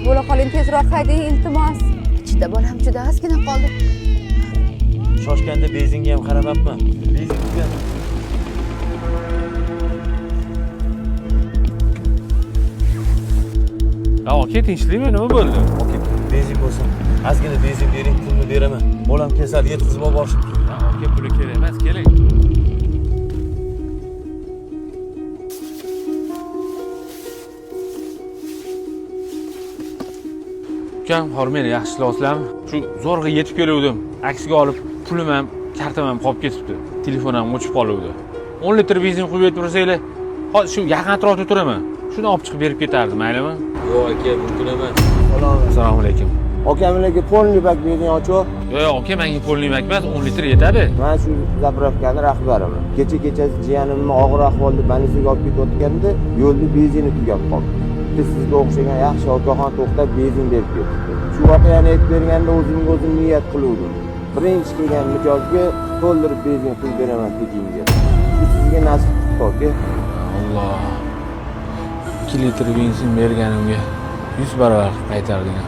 Bo'la qoling, tezroq haydang, iltimos. Ichida bolam juda ozgina qoldi. Shoshganda benzinga ham qaramabman. Benzin tugadi. Ya aka, tinchlikmi? Nima bo'ldi? Aka, benzin bo'lsin. Ozgina benzin bering, pulni beraman. Bolam kasal, yetkazib olib borishim kerak. Ya aka, puli kerak emas, keling. Ukam, hormang, yaxshi ishlayapsizlarmi? Shu zo'rg'a yetib keluvdim. Aksiga olib, pulim ham, kartam ham qolib ketibdi. Telefon ham o'chib qoluvdi. 10 litr benzin quyib berib, hozir shu yaqin atrofda turaman. Shuni olib chiqib berib ketardim, maylimi? Yo'q aka, mumkin emas. Assalomu alaykum. Akamlarga полный bak benzin ochiq. Yo'q, aka, menga полный bak emas, 10 litr yetadi. Man shu zapravkani rahbariman. Kecha kechasi jiyanimni og'ir ahvolda больницаga olib ketayotganda yo'lda benzini tugab qoldi. Bitta sizga o'xshagan yaxshi okaxon to'xtab benzin berib ketdi. Shu voqeani aytib berganda o'zimga o'zim niyat qiluvdim. Birinchi kelgan mijozga to'ldirib benzin quyib beraman tekinga. Shu sizga nasib qildi aka. Alloh. 2 litr benzin berganimga 100 barobar qaytarding.